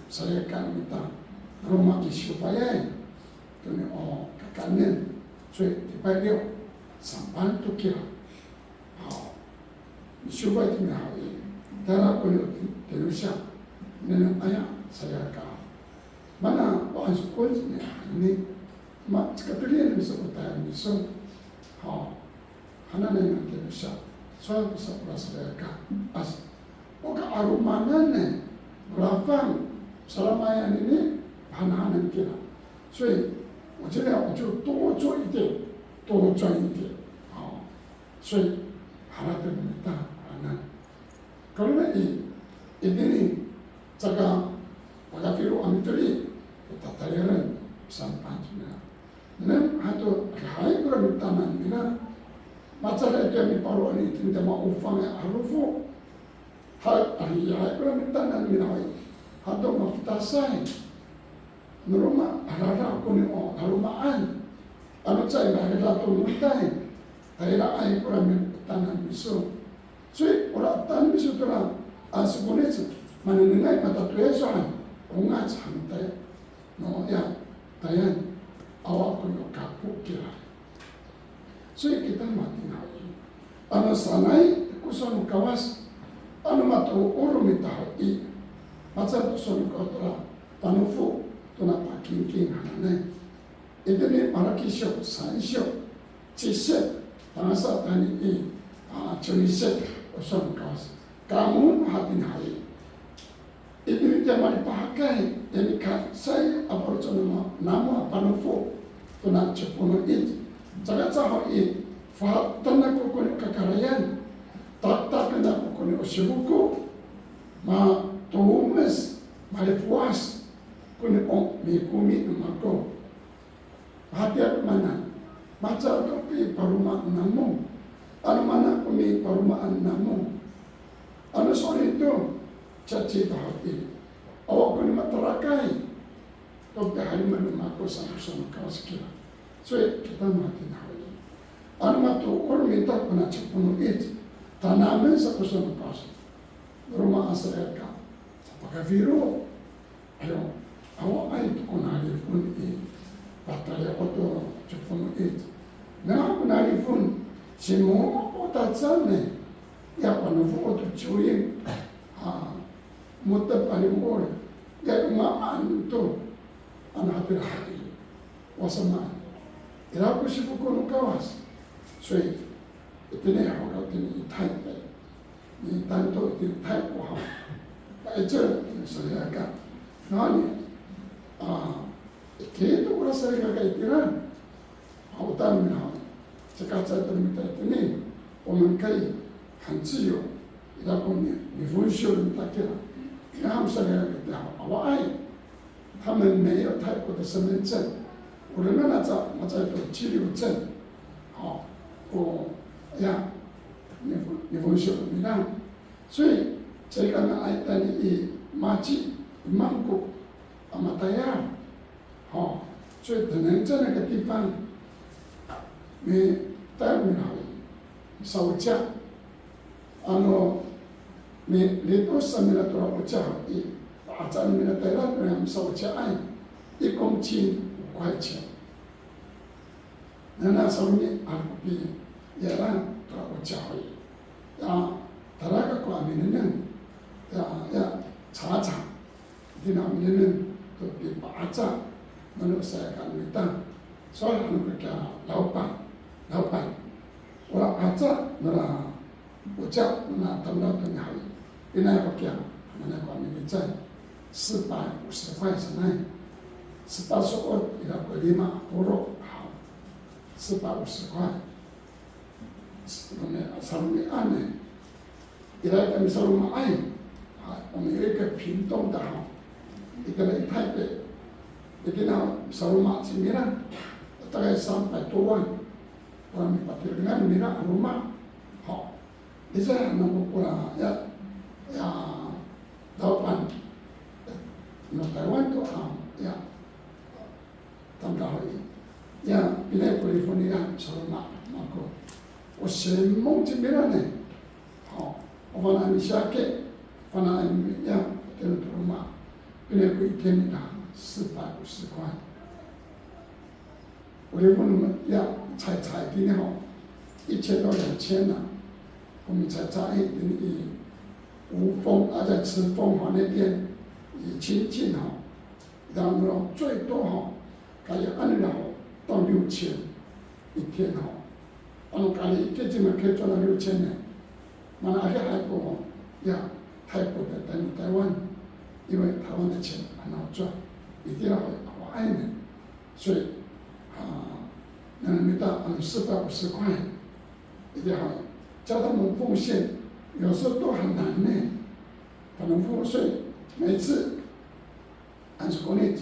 salikaka no mita, no roma i siyobayay to ni o kakaenen. 所以 礼拜六 saan to kira. Haw, misiwpay to mira haw i, tayra ko ni o tinosya, nengneng aya salikaka. Mana o ansokon ni, ma, caka telian miso ko tayal miso. Haw, hananay no tinosya. Sowal ko sa kora salikaka, as, o ka'alomanan ne, lafang, salamay anini, hanahanan kira. 所以 我觉得我就多做一点，多赚一点。 所以 harateng no mita, ano, kalo na i, itini, caka pakafilo a miteli, tatayalen, saan to mira. Nengneng han to, adihay kora mitanan mira. Mahecaday to ya miparo' anini itini to ma'ofang a 'arofo. Ha, adihay kora mitanan mira i, han to mapitasay. No roma, a rara ko ni o laloma'an. Ano caay mahira to motay, tayraay kora mitanan miso. 所以 ora 'etan miso tora ansokonic, manengnengay matatoyay so han, ongac han tayal. No ya, tayan, awa ko ni o kako kira. 所以 kita matini haw i, ano sanay ko sowal no Kawas, ano matoor no mita haw i, mahecaday to sowal no Kawas tora panofo tona pakingking hananay. Itini Malaki syo, san syo, cisit, tangasa tayni i, a, ciwni sit, o sowal no Kawas. Kamo hatini haw i, itini tiya malipahakay, tayni ka'esay a faloco' namo a panofo tona cipono ic. Caka caho i, fahaten ako ko ni o kakarayan, taktaken ako ko ni o sifoko, matomes, malifowas ko ni o mikomi no mako. Hatiya ko maan, mahecaday ko pipalomaan namo. Ano maan ko mipalomaan namo, ano sowal to, caci to haw i, awa ko ni materakay to pihalimen no mako saan ko sowal no Kawas kira. 所以 kita matini haw i, ano matoor no mita kona cipono ic, tanamen saan ko sowal no Kawas. No roma a salikaka, pakafilo. Ayo, awaay to kona lifon i, pateli o to cipono ic. Nengneng kona lifon, simolo' ko tacan ne, ya panofo o to coying, a, mo^tep a limo'ol, ya o mamaan to, ano hatira haw i, o samaan, ira ko sifoko no Kawas. 所以 itini haw, itini i Taypay, i tanto itini Taypay haw, pa'icel salikaka. Nawhani, a, ikito kora salikaka itira, haw, o tayra no mita haw, caka caay to no mita itini, o mangkay han ciyo, ira ko ni, nifonsyo no mita kira. Ira haw salikaka itira haw, awaay. 他们没有泰国的身份证，o rengana ca, maca to 居留证, haw, ko, ya, nifo, nifonsyo no mira. 所以 caay kanga'ay tayni i maci, i mangkok a matayal. Haw, 所以 teneng caay na ka 地方, mitayal no mira haw i, saoca. Ano mi, litos sa mira tora oca i, pa'aca no mira tayra to ya misaocaay, 一公斤五块钱. Nana sawni a pi, ira tora oca i. Ya, tayra kako a minengneng. Ya, ya, caca. Tina minengneng to pipa'aca, mano salikaka no mita. Sowal han ako kiya 老板, 老板. Ora 'aca nora oca nona tamdaw to ni haw i, pinaay ho kiya, hananay ko a milicay, 四百五十块 sanay. Sepat so'ot ira ko lima polo' haw. 四百五十块. Salomi, Salomian e. Ira kami Saloma'ay. 啊，我们有一个屏东的哈，一个人台北，一个人Saloma 这边呢，大概三百多万，我们把这个人民啊，Saloma，好，你这样能够过来呀，呀，老板，那台湾都啊，呀， Tamdaw i, ya pinay ko lifon nira Saloma mako. O simong cingraan e. Ho, o fana' misiyake, fana' mi ya, telo to roma. Pinay ko iten nira, 四百五十块. O lifon no ya, 菜菜 itini ho, 一千到两千 na. Ko mi 菜菜 itini i 吴峰，啊，在赤峰哈那边，以亲近哈。 然后最多哈，可以按照到六千一天哈。Ano kali 一天就可以赚到六千呢。Mana 还还过呀，泰国的等于台湾，因为台湾的钱很好赚，一定要花爱呢。所以啊，那么到啊四百五十块，一定要叫他们奉献，有时候都很难呢。他们奉献，每次 Ano sako ni,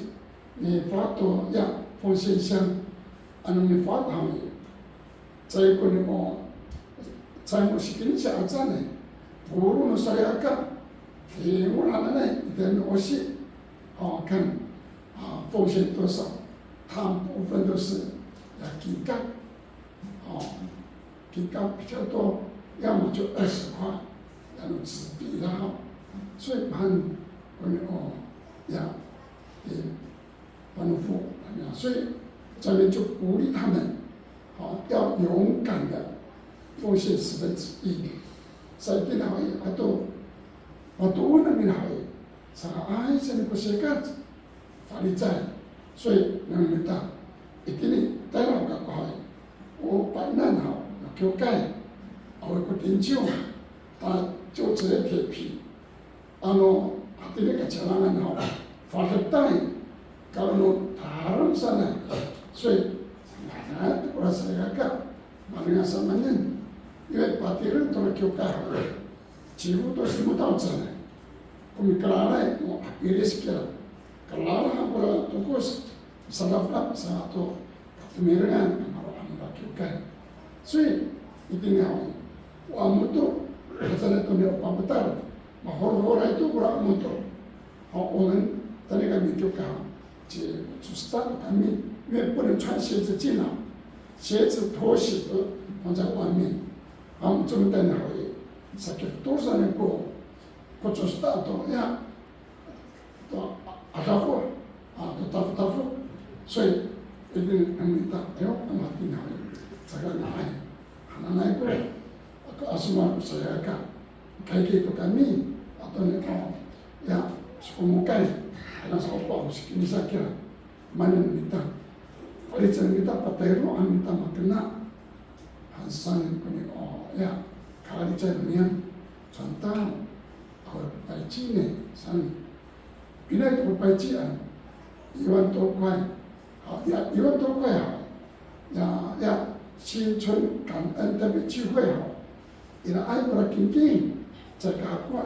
mifa'ed to ya 奉献箱, ano mifa'ed haw i, caay ko ni o, caay ko sikinsa aca ni, polong no salikaka, tingol hananay, ita no osi, o, 看，啊，奉献多少，大部分都是要给干，哦， 比较，比较多，要么就二十块，然后纸币，然后，所以蛮，我们哦，呀，也蛮富，所以咱们就鼓励他们，好，要勇敢的奉献十分之一。Sa itini haw i, ato, ato o nami haw i, saka ay, sa ni ko sikat, Falicay. 所以 nengneng mita, itini tayra kako haw i, o panan haw no kiwkay, awa ko tinco, ta, 就职的铁皮, ano, hatini kacalangan haw, fa'edet i, kalo no tareng sanay. 所以 sanay to kora salikaka, manengneng sa manen, 因为 patireng to no kiwkay haw, 几乎都是慕道者呢。Ko mikilalay, mo, iris kira. Kilalay han kora tokos, salaflaf sa to katemirengan, maro' han no kiwkay. 所以 itini haw, o 'Amoto, haca to ni o Papetar, mahorohoray to kora 'Amoto. 好，我们在那个 mikiwkay haw, 就，就 start kami, 因为不能穿鞋子进来，鞋子拖鞋都放在外面。 Ano codad haw i, saki tosa ni ko, ko 'osos to ya, to 'adafo, a, to tafotafo. 所以 itini han ita, ayo, ano hatini haw i, saka nga'ay hananay ko, ako a somowal ko salikaka, kayki to kami, ato ni ko, ya, sokomokay, ano sa opo, ako sikinsa kira. Maanen mita, falicen mita, patayroan mita makena. Han saan koni, o, ya, kalicay niyam, 传道, awa payci ni, saan. Pinay to payci, ano, 一万多块. 好, ya, 一万多块 haw. Ya, ya, 新春感恩特别聚会 haw. Ira ay kora kingking, caay ka hakowa.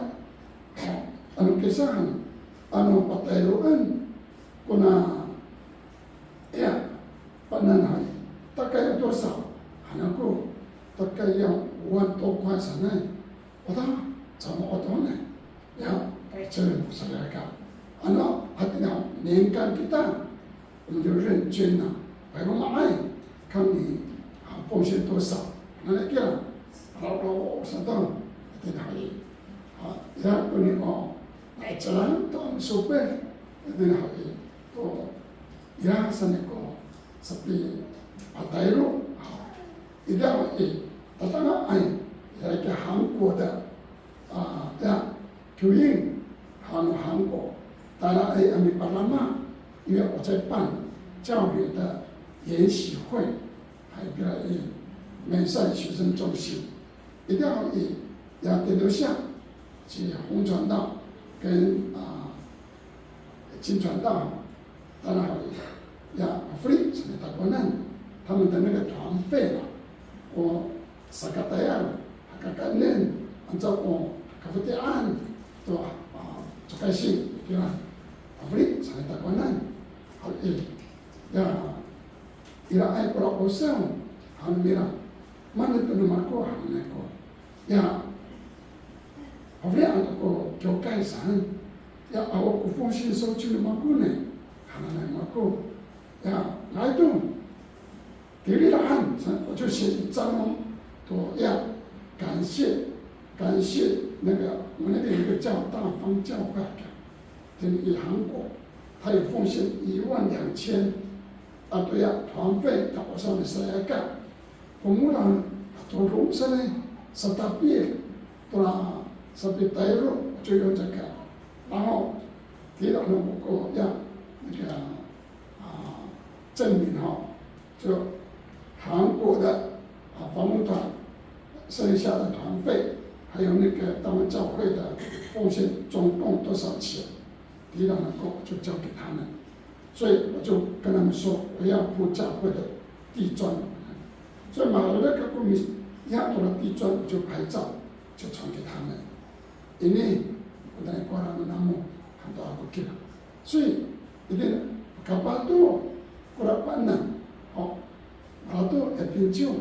O, ano kisahan, ano patayroen kona, ya, panan haw i, 大概要多少? Han ako, 大概要五万多块 sanay. Wata, caay mo oto ne. Ya, 这个 salikaka. Ano, hatini haw, 年干 kita, 我们就认捐了。Payroma'ay kami, a, 奉献多少? Nanay kira, raw, raw, sato, hatini haw i. A, ira koni, o, nai calang to, a, sopel, hatini haw i. To, ira saan ko, sapi, a, tayro, a, ira haw i, tatanga'ay, ira ki 韩国的, a, ya, 教育, han, 韩国, tayraay a mipadama, 因为我在办教育的研习会, hay kira i, 美善学生中心. Ira haw i, ya, 第六项, ci 洪传道跟, a, 金传道, tayra haw i, ya, Fritz 他们的那个团费了, 我 sakatayal, hakakaenen, anca o kafoti'an to, a, cokaysi kira. Afeli sa takowanan. Haw i, ya, iraay kora 'osaw han nira. Maanen to no mako hananay ko. Ya, afeli han to ko kiwkay saan. Ya, awa ko 奉献收据 no mako ne hananay mako. Ya, nga'ay to. Tilid han, 我就写一张哦。To, ya, 感谢，感谢那个，我那边有一个叫大方教会，等于韩国，他有奉献一万两千，啊，对呀，团费，他我上面是要干，我们呢，都弄上来，是大笔，对吧？是大笔带入，就用这个，然后，给了那个，要那个，啊，证明哈， 就韩国的，啊，访问团剩下的团费，还有那个台湾教会的奉献，总共多少钱？提了能够就交给他们，所以我就跟他们说，我要铺教会的地砖。所以马来那个公民一样多的地砖，我就拍照，就传给他们。Ini, o tayra ko namo, han to ako kira. 所以 Itini, kapah to kora pa'enem, o, ato, e, tinco,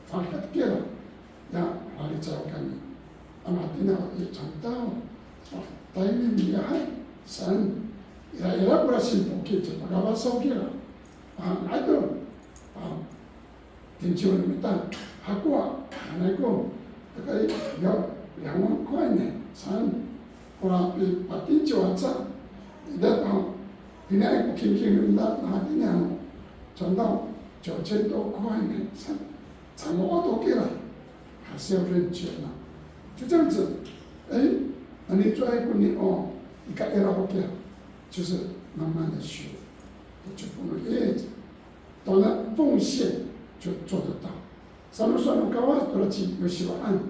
fakat kira, ya, falicaw kami. Ano hatini haw i, cantaw, o, tayni miyahay, saan, ira, ira kora simpoki, ci pakafasaw kira. A, ato, a, 研究 no mita, hakowa, nanay ko, takay, ya, 两万块呢, saan, kora pi, patinco aca, ira to, pinaay ko kingking no mita, hatini ano, 赚到九千多块呢, saan, 怎么 oto kira, 还是要认真啊。就这样子，哎，那你做爱过你哦，你看 ira 不 kira，就是慢慢的学，就不容易。 Tona 奉献就做得到。Sano sowal no Kawas tora ci Yosiwaan.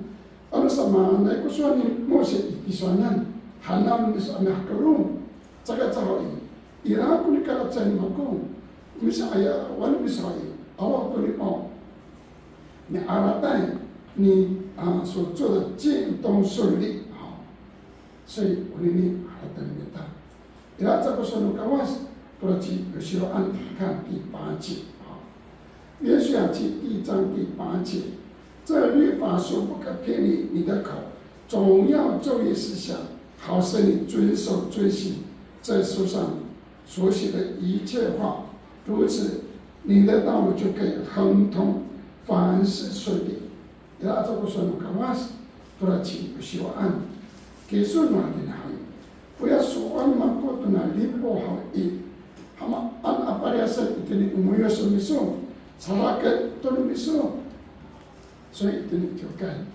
Ano samaanay ko sowal ni Mose i tisowanan, hanaw no miso a mihakelong. Caka caho i, ira ko nikalacecay no mako, miso aya, wano miso i, awa ko ni o miaratay ni, a, 所做的尽都顺利。好，所以 onini haratay no mita. Ira aca ko sowal no Kawas tora ci Yosiwaan, 看第八节。约书亚记第一章第八节，这律法书不可偏离你的口，总要昼夜思想，好使你遵守遵行这书上所写的一切话。如此，你的道路就可以亨通，凡事顺利。 Ira aca ko sowal no Kawas tora ci Yosiwaan. Kiso no hatini haw i, oya sowal mako tona lipo haw i, hamaan a paliyasen itini o ngoyos no miso, salakay to no miso. So itini kiwkay,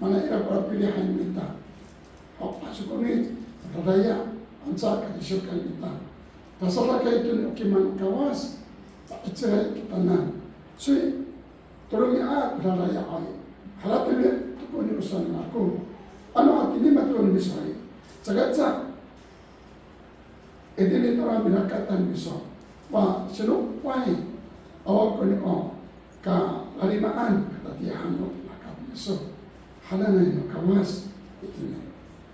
mana ira ko pilihay no mita. O, a, soko ni, dadaya, anca ka iso ka mita. Pasalakay to ni o kimang Kawas, ta iciray kitanan. So i, to romi'ad ko dadaya haw i, harateng to ko ni o sowal no mako. Ano hatini mato no miso i, caka ca, itini tora mirakatan miso. Wa, sino, wai, awa ko ni o kalalimaan, katatiihan no rakat miso hananay no Kawas itini.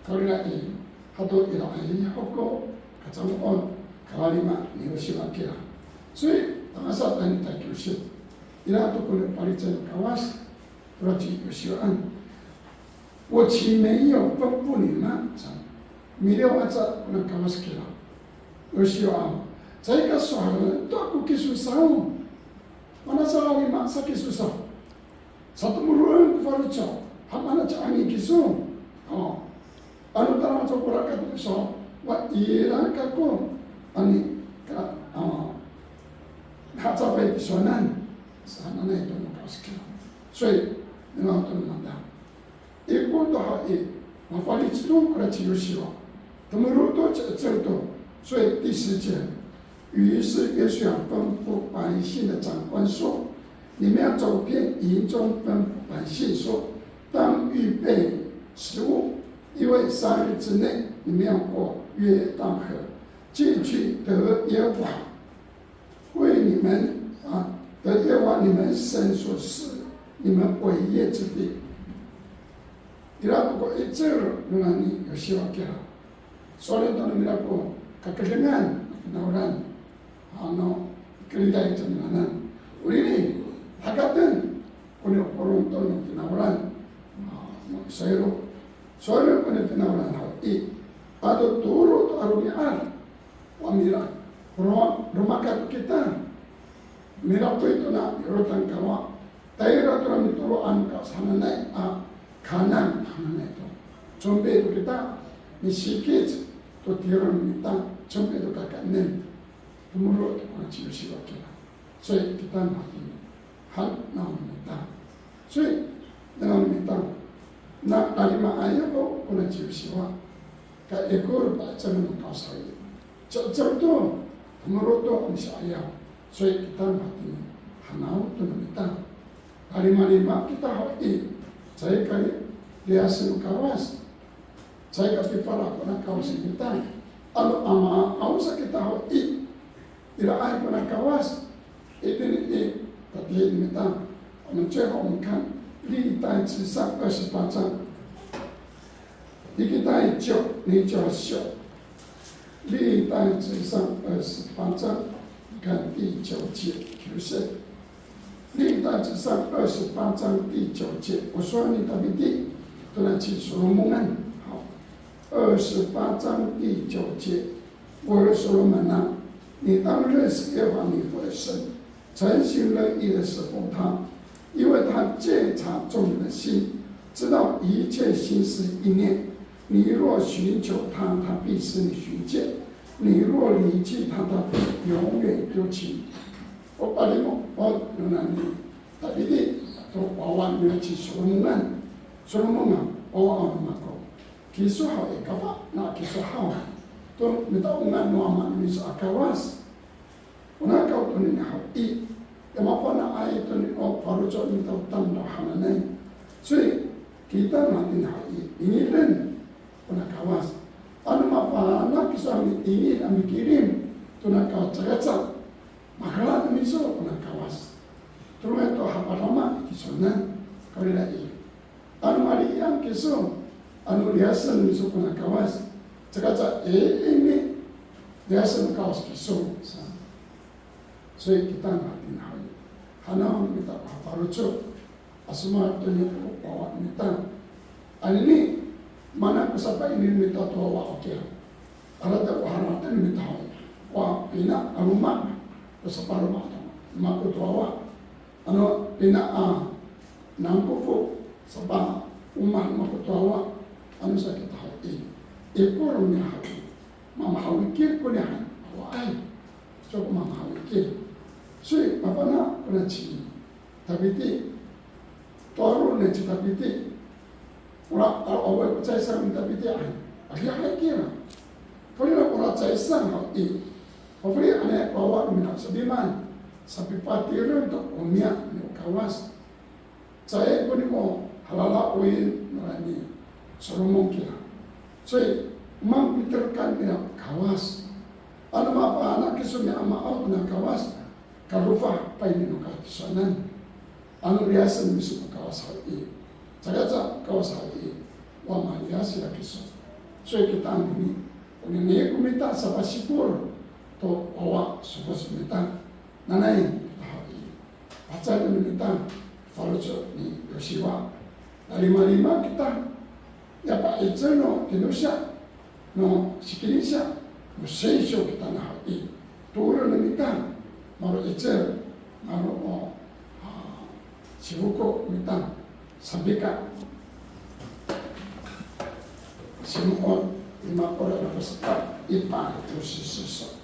Kawrira i, hato iraay ho ko kacango'ot, kalalima ni Yosiwa kira. So i, tangasa tayni tay kiwsit. Ira to ko no palicay no Kawas tora ci Yosiwaan. 我岂没有吩咐你吗？ Miliyaw aca ko no Kawas kira. Yosiwa, caay ka sowalen to ako kiso saw. Mana salalima sa kiso saw. Satomoroden ko faloco', hamaan a ci'ami kiso. O, ano talacowa ko rakat iso, wa ira kako, ani ka, a, hacafay tisowanan, sa hananay to no Kawas kira. So i, nengneng to no mata. Ikor to haw i, mafalic to kora ci Yosiwa. Tomoro to ci'icel to, 所以第十节，于是约书亚吩咐百姓的长官说：你们要走遍营中，吩咐百姓说，当预备食物，因为三日之内你们要过约旦河，进去得耶和华为你们，啊，得耶和华你们神所赐你们伟业之地。 Ira ko 'icel no nani Yosiwa kira. So'elin to no mira ko kakedengan, finawlan, ano, keriday cingranan. Onini, hakaten ko niya polong to no finawlan, a, no Israil. So'elin ko niya finawlan haw i, ato tolo to a romi'ad. Wa mira, ro-, romakat kita. Mira to i tona Yordan kawa. Tayra to mitoro'an ko sanay a Kanan hananay to. Compi to kita, misikic to tireng mita, compi to kakaenen. Tomoro' to kona ci Yosiwa kira. 所以 kita no hatini. Hanaw no mita. 所以 hanaw no mita. Na, lalimaay ako kona ci Yosiwa. Kaikor pa'icelen no Kawas haw i. Cecem to, tomoro' to a misi'ayaw. 所以 kita no hatini, hanaw to no mita. Lalimalima kita haw i, caay ka liyasen no Kawas. Caay ka pifala' kona Kawas i kita. Ano a maaw sa kita haw i, iraay kona Kawas. Itini i, tatihi mita. 我们最后我们看历代志上二十八章。Likitay ciw, ni ciw siw. 历代志上二十八章，看第九节，九节。历代志上二十八章第九节，我说你 Tapiti, to na ci Solomongan. 好，二十八章第九节，我儿所罗门啊，你当认识耶和华你父的神， 诚心乐意的侍奉他，因为他鉴察众人的心，知道一切心思意念。你若寻求他，他必使你寻见；你若离弃他，他必永远丢弃你。O palimo'ot no nani Tapiti to wawa no ci Solomongan. Solomongan, wawa no mako. Kiso haw i, kafana' kiso haw to mita'ongan no Ama no miso a Kawas. Ona kaw tonini haw i, ya mafana'ay tonini o faloco' mita o tamdaw hananay. 所以 kita no hatini haw i, ingilen kona Kawas. Ano mafana' kiso a miingil a mikilim tona Kawas, caay kaca mahela no miso kona Kawas. Tolongay to hapadama i kisonan, kawrira i. Ano mali'ang kiso, ano liyasen miso kona Kawas, caay kaca i, ini liyasen Kawas kiso sa. 所以 kita no hatini haw i, hanaw mita ko faloco', a somowal tonini o wawa mita. Anini, mana ko sapaini mita to wawa, oke. Arata ko harateng mita haw i, wa pina a loma' ko saparoma to mako to wawa. Ano pina a nangkofo, sapa, o mako to wawa, ano sa kita haw i, ikor nira haw i, mamahawikil ko nira haw i, awaay. Saka mamahawikil. 所以 mafana' kona ci Tapiti. To'aro nira ci Tapiti. Ora, a, awaay ko caysang ni Tapiti ay. Adihay kira. Kawrira ora caysang haw i, pafeli anay ko wawa no mira, sapimaan, sapipatireng to o niyah no Kawas. Caay ko nimo halalaoyin nora ni Solomon kira. 所以 o maan ko piterekan nira Kawas. Ano mafana' kiso miamaaw kona Kawas, kadofah paini no Kawas tisowanan. Ano liyasen miso ko Kawas haw i, caay kaca Kawas haw i, wa maliyas ira kiso. 所以 kita anini, onini ko mita sapasikor to wawa sofoc mita. Nanay kita haw i, pacay no mita faloco' ni Yosiwa. Nalimalima kita, ya pa'icel no tinosya, no sikinisya, no sisyo kita na haw i, tolo no mita, malo 'icel, malo o, a, sifoko mita, sanpika. Simo'ot lima polo' a pasepat, ipat to sisyo.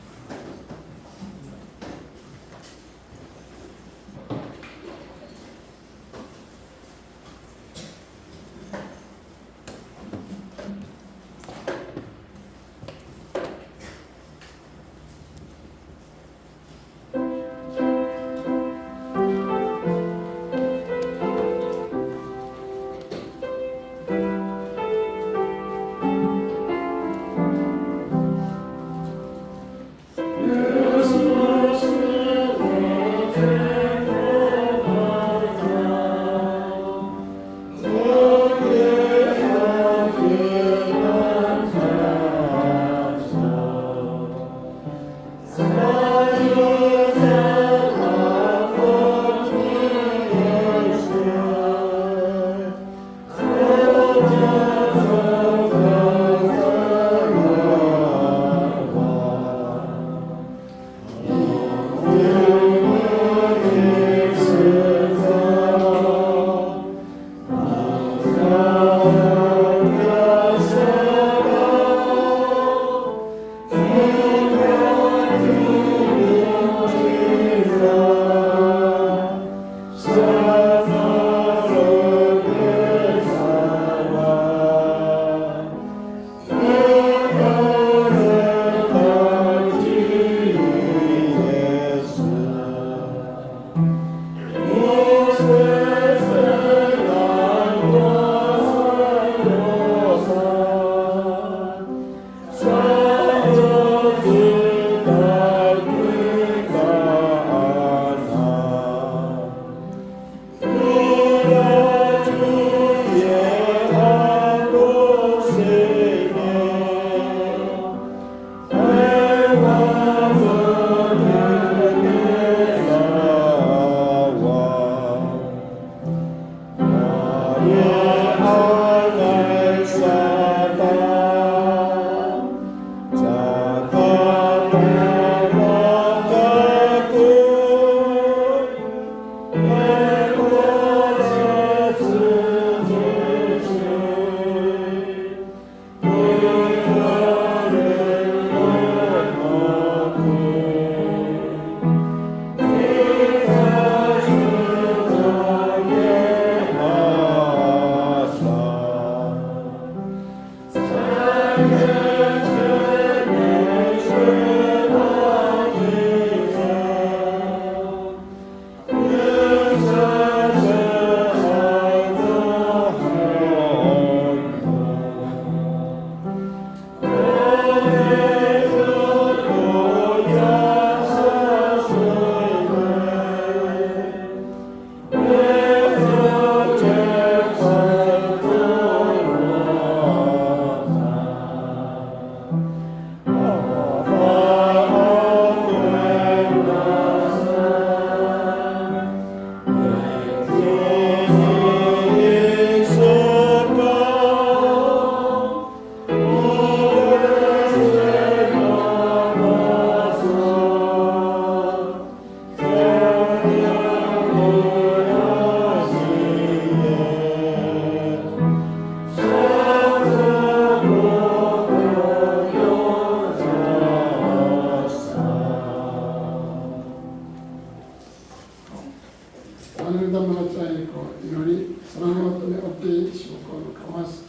Siwko no Kawas.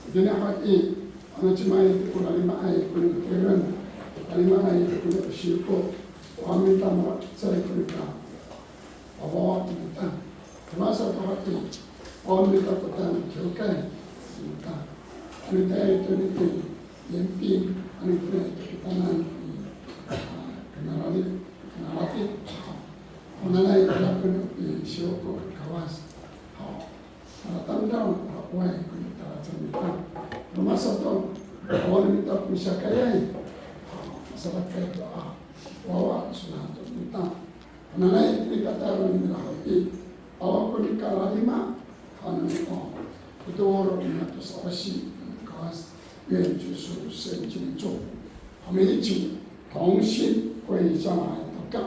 Itini haw i, ano cimay to ko lalimaay koni tireng, lalimaay koni siwko, o amin ta malacecay koni ka, pawawa to mita. Roma sato haw i, o amin ta ko tang kiwkay to mita. Ano ita i to ni i, yenping, ano ita i to kitanan i, a, kanarali, kanarali. O nanay ira koni i siwko Kawas. Haw. Sa tamdaw a awaay ko nitarac mita. Roma sato, awa no mita ko misiyakayay. Masadak to a wawa sona to mita. Nanay ko nitatayawan nira haw i, awa ko nikalalima, ano o pitoro' nira to sa'osi no Kawas, 愿主所赐的祝福，我们一起同心跪下来祷告。